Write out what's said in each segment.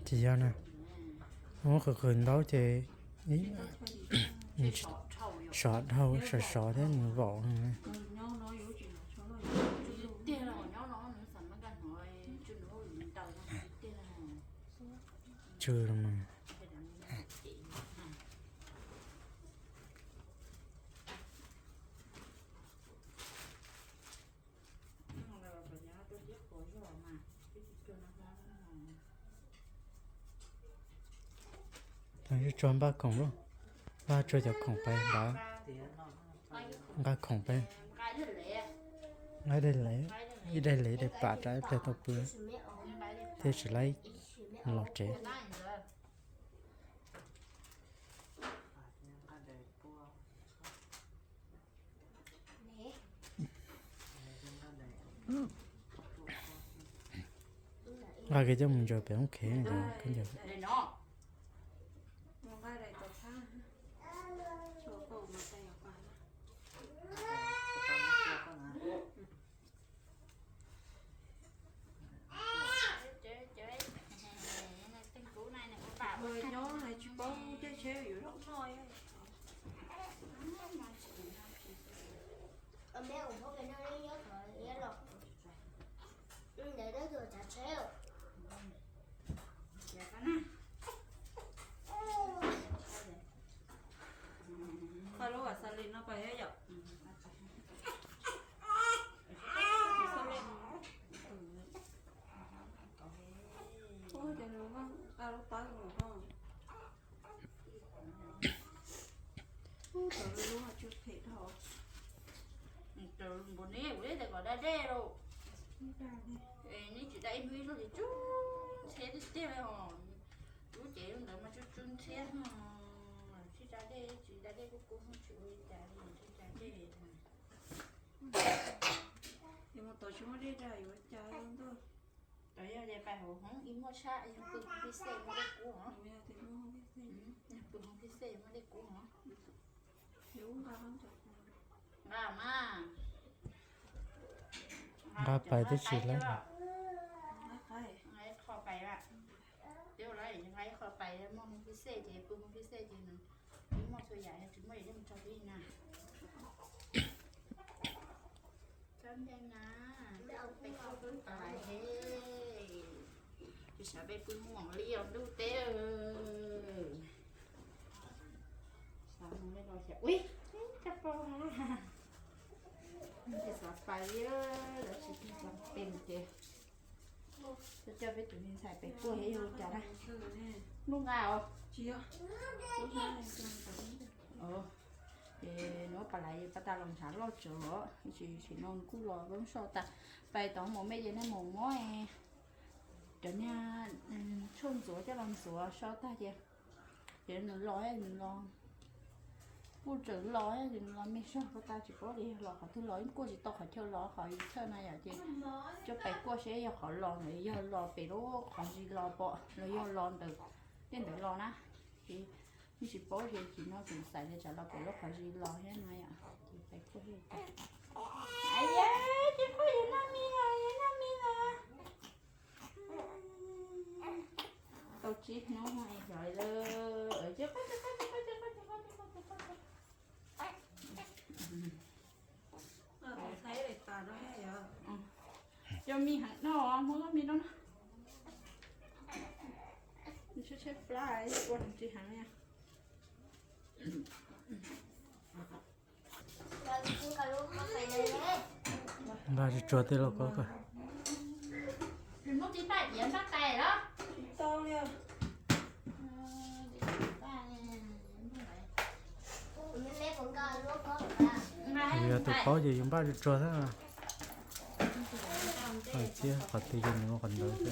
Tsis yog na, muab qhwv qhwv ntaub ces sov dhau sov sov thiab nws vaum. Tsw los mas. Tso npaj khoom lauj, npaj tso cov khoom pais npaj, nqa khoom pais, nqa daim lev, ib daim lev daim pam rau ib pliag tau pw thiab tsis laib los tsev. Nqa kiag coj mus ntsaws pem hoob khev. Nyob tsis paub caij tsheb yuav zoo noj. Paj lub xas lis no pais thiab yom. Ua cas nws nqa lub pab mus ho. Ub, tau lub lub ho tsw phem dhau. Npaum neb ua li tes kom da dej lauj. Neb tsis da ib hnub ib zaug ces tsw ntxhiab tiag tiag li os. Lub cev ntawd mas tsw tsw ntxhiab no. Sib tsa dej tsis da dej kub kub tsis ua li cas li, sib tsa dej. Ces mus tom tsis muaj dej da yuav cas ntuj. Tau yog ces pais hauv hoob ib muaj tshab yog pw hoob pib xej muaj dej kub hov. Pw hoob pib xej muaj dej kub hov. Nqa mas. Nqa pais twb tsis laib. Nqa ib qho pais, twb laib nqa ib qho pais, muaj hoob pib xej ces pw hoob pib xej ces nws muaj txhua yam, yog tsis muaj yam li mus tso pib na. Txhob ntshai na, peb kuj pais he, tsis xav peb pw moos li os ntuj teb. Xav mus li los xav ua tsa pau ha, tsis xav pais li, lawv tsis xav pem ces coj peb tus me ntxhais pem kuaj thiab yog li cas na. Nub nqa os. Ces nub pas lais pas tas los ntshav loj tsawv os, tsis tsis no kuj los lub soj tas. Pais tau mus me ces nej mus muab cov niag tshuaj ntxuav coj los ntxuav soj tag ces, ces nws los nws los kuj tseem los ces nws los me soj pas tas tsis paub tias yog los qhov twg los, kuaj tsis tau qhov chaw los qhov yus chaw na yom, ces coj pais kuaj seb yog qhov los ntawd yog los pem lub qhov zis los pom los yog los ntawm Tej ntawd los na, ces yeej tsis paub ces tsis no tseem xav tias tsam los pem lub qhov zis los thiab no yom, ces pais kuaj thiab. Yog ces kuj yog noj mi los, yog noj mi los. Tau tsib hnub es xyov li. Cov mis heev no, muab lub mis rau no. Tshaib tshaib plab, ua tsis heev li. Npaj tsuag tsuag tej lauj kaub ko. Yus yog tus paub ces yus npaj tsuag tsuag xwb. Qhov twg ces nws ua qhov ntawd xwb.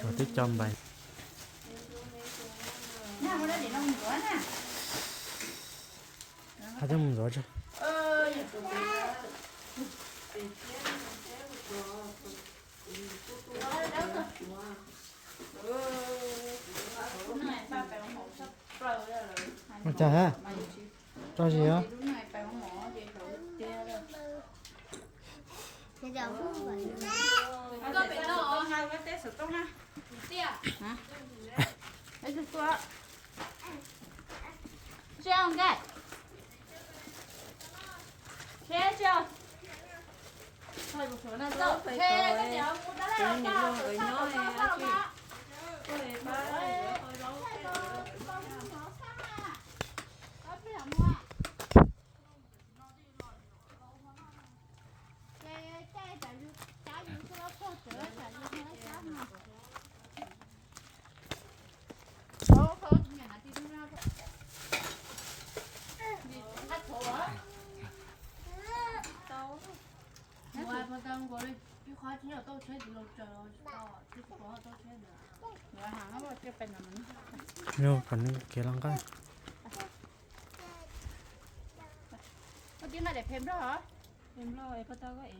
Twb coj npais. Hais tias mus ntxuav tso. Ua cas hab? Tso zis os. Yog kom nws khiav los nqaj. Nplog koj tau npaj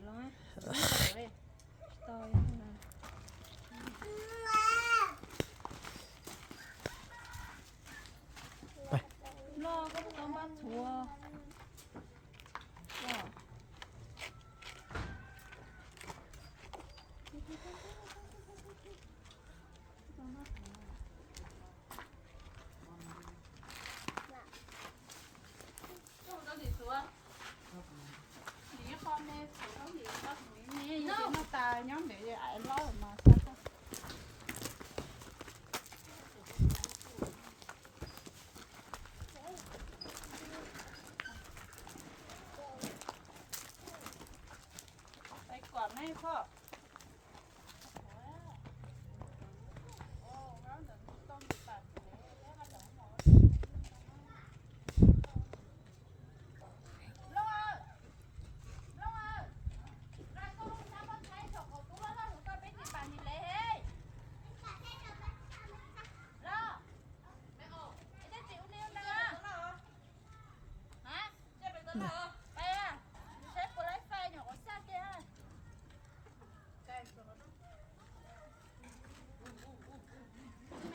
txhuv.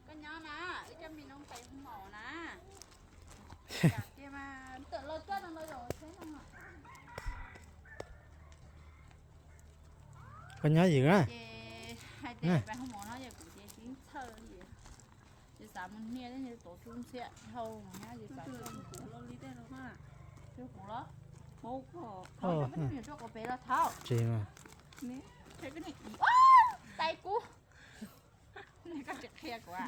Koj nyob na, wb coj me noob pais hu maum na. Tiag mas tawm los coj no los zaum tsheb no. Koj nyob ywg na. Ces hais tias pais hu maum no ces kuv ces tsis txhawj li. Ces xav mus niaj teb tuav tub ntxhiab dhau mus nyab ces xav txog kuv los li tej no. Kuv los, kuv rau quav pem los thaum tsis mas. Tais kuv, koj tsis qhia kuv a?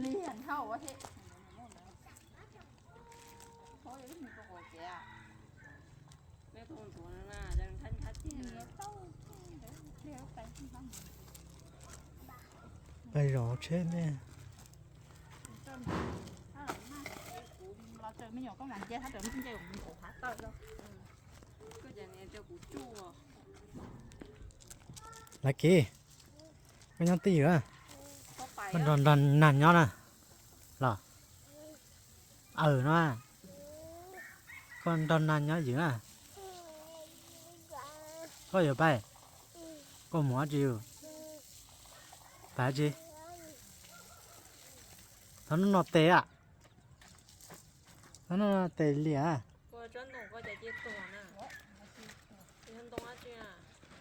Liag dhau thiab. Pais zov tsheb ne. Laiv Kiv, koj nyob twj ywm, koj nrog nag nyob na los? Aws no, koj nrog nag nyob ywm na. Koj yuav pais? Koj mus dab tsi? Pais dab tsi? Thov noj no tes a. Thov noj no tes liam.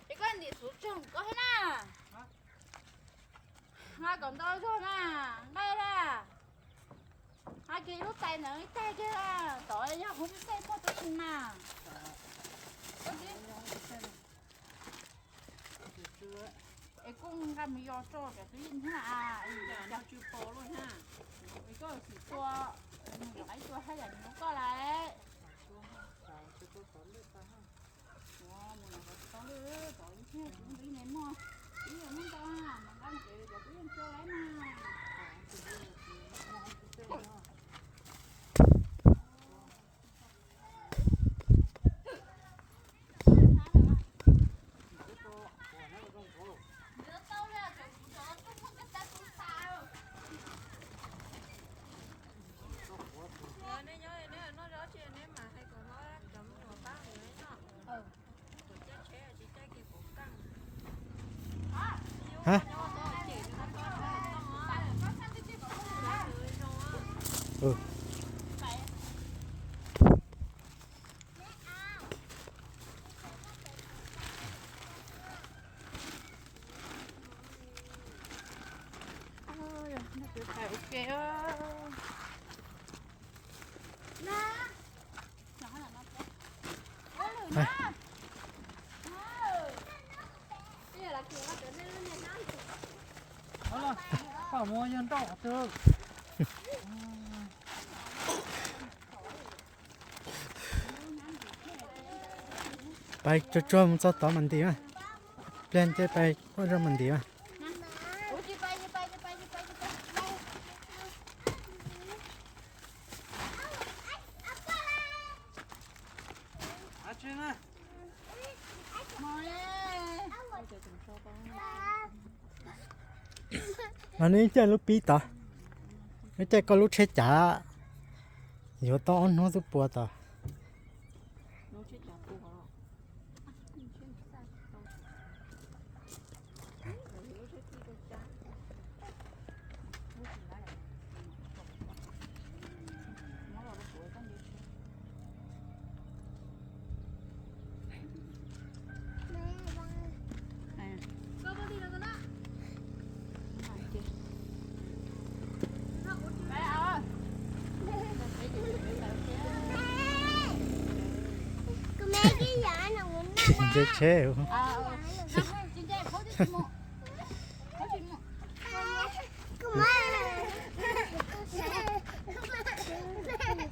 Es koj ntim xuv tsoog koj thiab na. Nqa kom ntau zog na, nqaij na. Nqa kiag lub tais ntawd ib taig kiag na, tod yog hauv peb xej muaj tub yeej mas. Es kuj nqa mus yos tso cov tub yeej thiab na. Es koj xwm tua, nws yuav qaiv tua haj yam nws hlub koj lawm. Hả? Ừ. Pais tsuag tsuag mus txog tod mas ntim mas. Pliag ces pais ua zog mas ntim mas. Mas nws ib caij lub pib tod, ib caij koj lub tsheb cav yuav tau ob hnub xwb puas tod. Nce tsheb.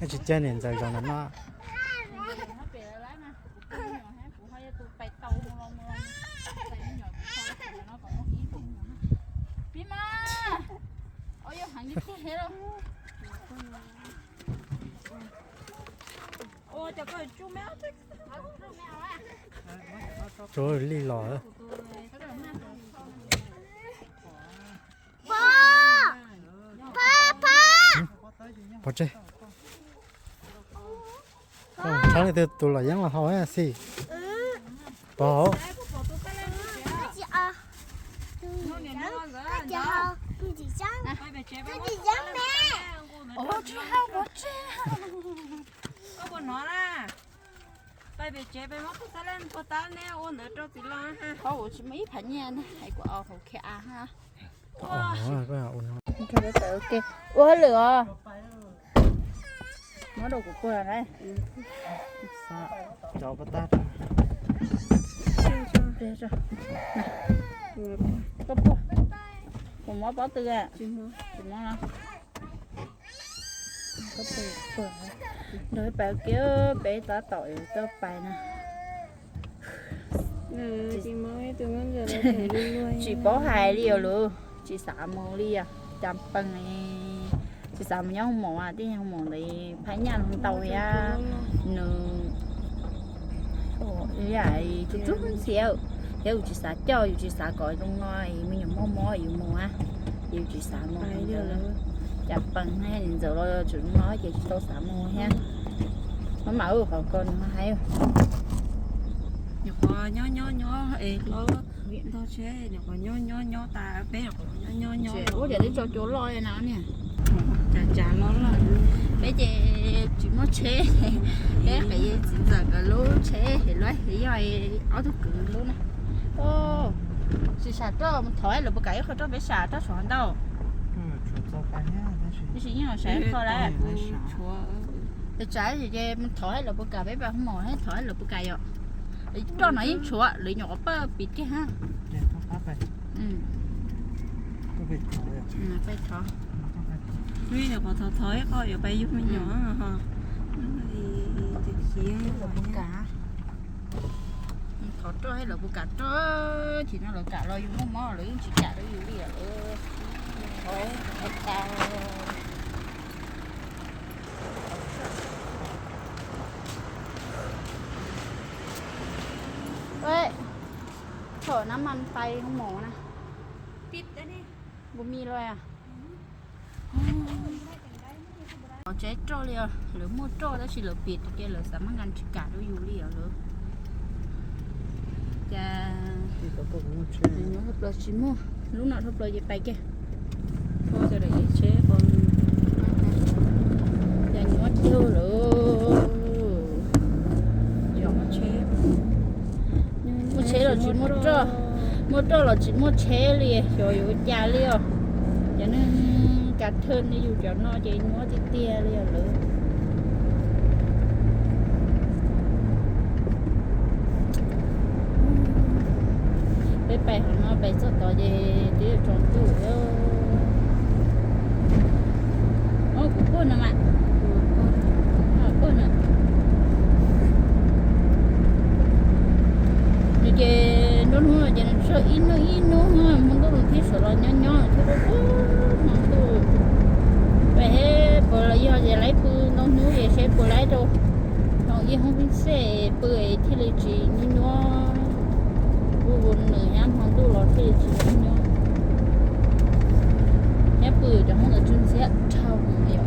Tsis caij niam ntxawm zov ntawm no. Tsuav li los. Pov tseg. Tshab leej twg tus los yeeb los haus xij. Pov hauv. Koj puas hnov na? Pais pem tsev peb muab tus xab laj tua tau neb ua ntawd rau txiv los. Qhov uas tsis muaj ib phav nyiaj na, hais kuv au hauv K A ha. Ua hauj lwm os. Muab rau kuv puag na. Cov pov tag. Koj puas, puas mob pob tw? Tsis mob no. Nrog pais kiag peb tab tom yuav tuaj pais na. Tsis paub hais li os lawv, tsis xav mus li os, cas pees. Tsis xav mus nyob hoo maum, tej hoo maum ntawd phab nyaj ntau thiab nws tus tub ntxhiab, thiab yus tsis xav coj, yus tsis xav kom zoo no me nyuam mob mob yus mus a, yus tsis xav mus. Cas pees, ntxawm los tseem zoo no ces tsis tau xav mus thiab. Maj mam ua qhov ko nws hais. Nyuam qhuav nyob nyob nyob es hlob ntog tsheb, nyuam qhuav nyob nyob nyob tas peb nyuam qhuav nyob nyob nyob. Ua cas twb tso cua loj li no niam. Cas cas loj loj. Peb ces tsis muaj tsheb, peb qiv txiv ntxawm nkawd lub tsheb es lawv yog ob tug kwv lub na. Tsis sam roj mus thov lawv puas kam ib qho roj peb sam roj tshuav ntau. Tab sis yeej los sam ib qho lawm. Tsam ces mus thov lawv puas kam, peb pab hoo maum thov lawv puas kam yom. Roj no yeej tshuav, lawv nyuam qhuav pab pim kiag ha. Peb thov, thov ib qho yuav pab yug me nyuam. Thov roj lawv puas kam roj, tsis no lawv kam los yus muaj mob lawv yeej tsis kam rau yus li os. Thov tau. Thom nab mas tais hoo maum na. Bus mi los a. Tsev roj li os, lawv muaj roj tab sis lawv pim tus ces lawv xav maj nkas tsis kam rau yus li os lawv. Cas nyuaj dhau plaws tsis muaj, lub no dhau plaws ces pais kiag. Cas nyuaj dhau lawm. Muaj tsheb los tsis muaj roj, muaj roj los tsis muaj tsheb li, xyov yuav ua cas li os. Cov neeg kav thawj ne yus cov no ces nyuaj tiag tiag li os lawm. Peb pais hauv no pais txog tod ces twb yuav tsaus ntuj. Kuv puag no mas, puag no. Nws ces nruab hnub no ces nws tsuag ib hnub ib hnub, hmo ntuj nws thiaj sawv los nyob nyob thiab. Hmo ntuj pais heb puas los yog ces laib pw ntau hnub ces seb puas laib rau hoo ib hoob pheej xej pw thiaj li tsis nyuaj nyuaj. Kuv nws nyab hmo ntuj los thiaj li tsis nyuaj nyuaj. Nyab pw cov hoob ntawd tsw ntxhiab dhau yom.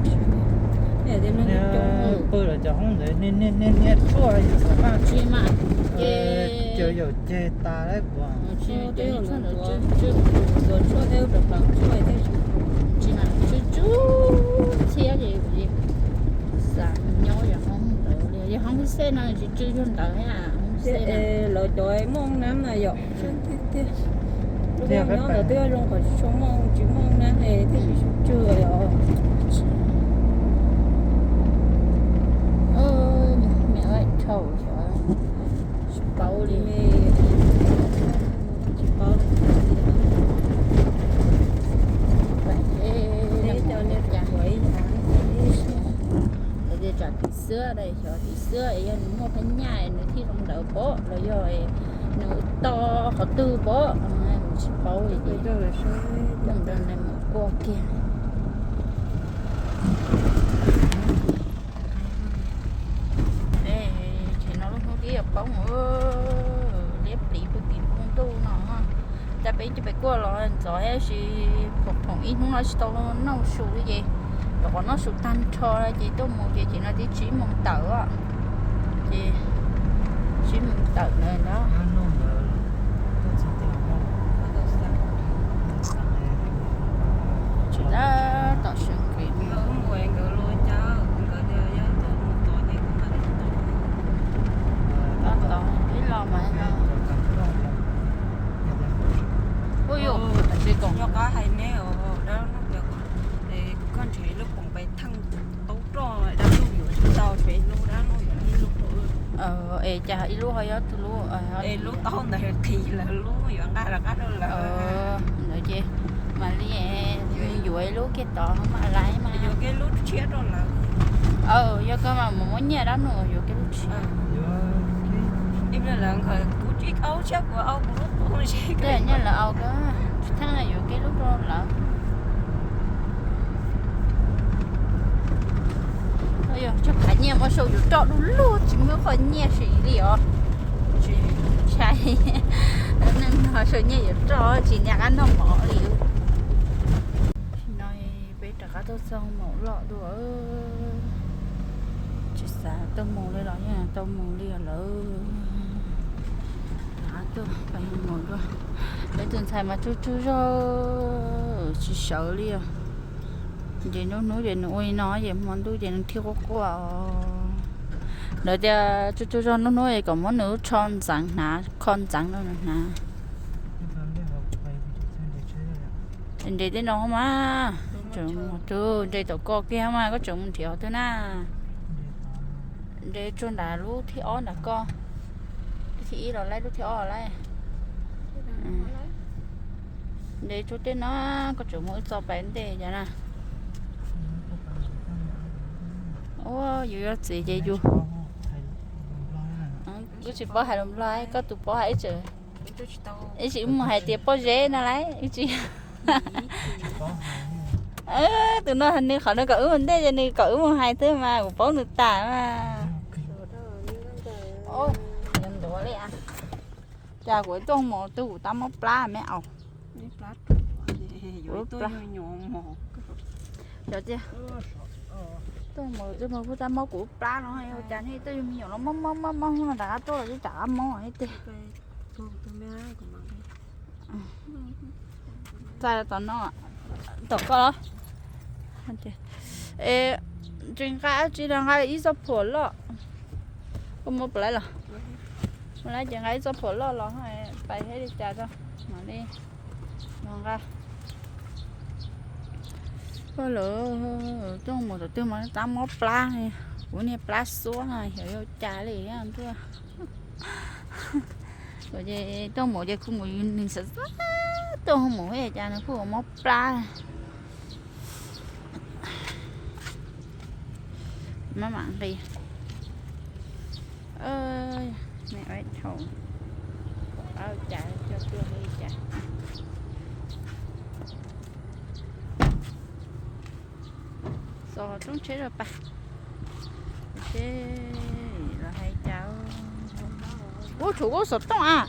Pw los cov hoob ntawd niaj niaj niaj niaj tshuaj yus xav maj tsis mas ces cov yaum ceg tas lawm. Tsis, cov tshuaj ntawd tsw tsw, tuav tshuaj thiab ua rau pleev tshuaj thiab tsis, tsis mas tsw tsw ntxhiab ces xav nyob yog hoob ntawd li, yog hoob xej no tsis tsw yog ntawd thiab. Lawv cov mooj nab na yom, tiag tiag. Lub mooj nyob ntawd twb zoo kom tsis tshua mooj, tsis mooj nab ne thiaj tsis tsw yom. Tsis paub li, tsis paub. Lawv tias tsam tim xwb, xyov tim xwb yog nws muaj phab nyaj nws thiaj zoo ntawd pom los yog nws to qhov twg pom, tsis paub li. Ces mus rau na mus kua kiag. Tsev no lub hnub twb yuav poob, liab pliv pw tim npoo ntuj no. Cas peb cov pem kuaj los ntxov thiab, sis phoom phoom ib hnub no tsis tau noj su li ces, rau qhov noj su tag nrho ces tuaj mus ces tsev no twb tsib moos tawm, ces tsib moos tawm ntawd na. Tsis tab tom sawv nkees. Tab tom ib lo mas no. Ua yuj, tsis koom. Nyob qab hais neb os, dab no tias koj ntshe lub poom pes theej taub roj dab lub yuav tsis tau, ntshe lub dab no yuav ib lub. Es cas ib lub ho yog tus lub, es lub taub ntawd qhis lawv lub yuav nqa rov qab rau lawv. Ntawd ces mam li yuav ib lub kiag tod mas laiv mas yuav kiag lub tshiab rau lawv. Yog koj mas mus muab nyiaj dab nus yuav kiag lub tshiab. Ib pliag lawv kuv tsis au tshiab kuv au kuv lub qub. Nyiaj lawv au koj, tsis thaij yuav kiag lub rau lawv. Yog tsis khav nyiaj muab sau yuav roj du lug tsis muaj qhov nyiaj siv li os. Tsis ntshai, neeg no sau nyiaj yuav roj tsis nco qab noj mov li. Tam sim no peb rov qab tuaj txog maum loj dua. Tsis xav tau mus li los yeej tau mus li os lawm. Rov qab tuaj peb mus dua. Peb tus ntxhais mas tsaug tsaug zog tsis sawv li os. Ces nruab hnub ces nws ua li no ces hmo ntuj ces nws thiaj quaj quaj os. Lawv tias tsaug tsaug zog nruab hnub es kom muab nws lub tsho ntxeev hnav, kho ntxeev rau nws hnav. Nres tej no mas, nres tom ko kiag mas koj tseem mus nrhiav qhov twg na. Nres tsuag nram lub thib ob nram ko. Lub thib ib los laib, lub thib ob los laib. Nres tsuag tej no, koj tseem mus wb txo pais ntej cas na. Ua yus yog txiv ces yus, kuv tsis paub hais lus Nplog, koj tus paub hais ib txwm. Ib tsis mus hais tias pob zeb no lauj, ib tsis. Tus no nws qhov nws kom wb mus ntej ces nws kom wb mus hais xwb mas kuv paub nws tas mas. Cas kuv tuaj mus twb kuv tab mob plab me aus. Cov tiag, tuaj mus twb mus kuj tab mob kuv plab no, ua cas nej tuaj yug me nyuam los mob mob mob mob no rov qab tuaj los twb rov qab mob thiab tiag. Txais tom no, tom koj los. Es tsis nqa dab tsi los nqa ib txoj phuam loj. Koj muab puas laib los? Muab laib ces nqa ib txoj phuam loj los pais thiab li cas rau mam li los nqa. Koj lawv tuaj mus tom twg mas tab mob plab, kuv niag plab xuab xyov yog cas li ntuj. Ces tuaj mus ces kuj mus nws xav xav tuaj mus cas nws kuj mob plab. Maj mam nqis. Me ua thaum qab cas coj tuaj li cas. Xov roob tsheb rau pas seb los hais cas. Ub, tshuav kuv xov tooj a.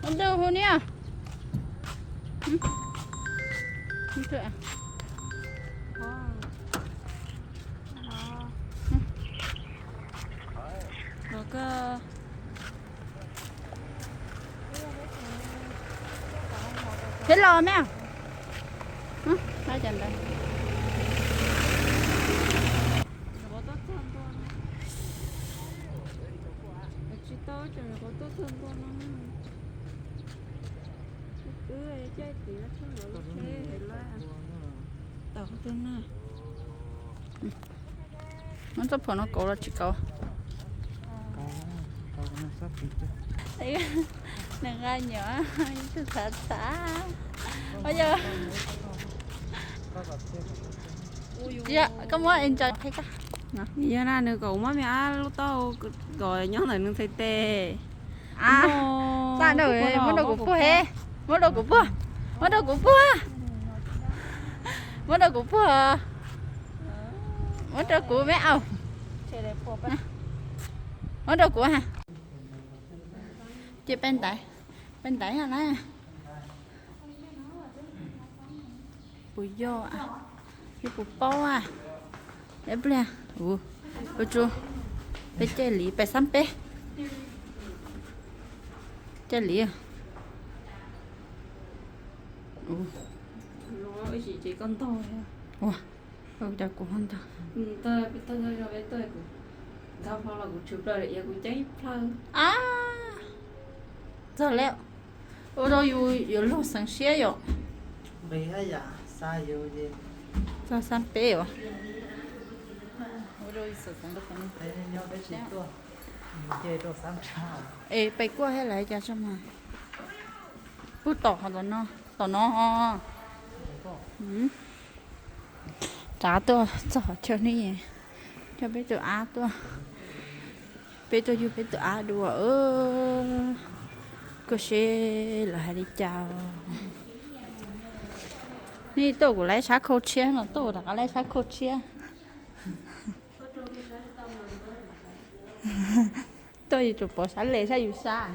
Ua ntej hu niam. Thiab los me. Ua cas ntawd. Tsis tau, tseem nyuam qhuav tuaj txog ntua no. Wb caij tid no tshaj lawv lub tsheb lawm. Tau qhov twg na? Muab txoj phuam no kauv los tsis kauv? Nws nqa nyuam tus txhav txhav. Ua yog, koj muab ntsaws qhib koj. Yog na nws kom muab me ab lub tauj kom nyob ntawm nws txhais tes. Muab rau kuv puag he. Muab rau kuv puag. Muab rau kuv puag. Muab rau kuv puag. Muab rau kuv me au. Muab rau kuv ha. Ces peb ntaiv, peb ntaiv na. Puas yog, yog puas paub a? Ib pliag, ua tsu, peb caij liv pais xab peb. Caij liv. Ua, cas kuv ho ntag. A, txog lawm. Ua rau yus yuav luag xeev siab yom. Txog xab peb os. Ua rau yus xeev xeev siab. Es pais kuaj thiab lawm cas tso mas. Puag tom, tom no. Rov tuaj txog qhov chaw ne, coj peb tus ab tuaj, peb tuaj yug peb tus ab dua. Koj seb lawv hais li cas. Nej tuaj kuv laib sab khau tshiab no, tuaj kuv rov qab laib sab khau tshiab. Tuaj yus tsum pov sab les sab yus sab.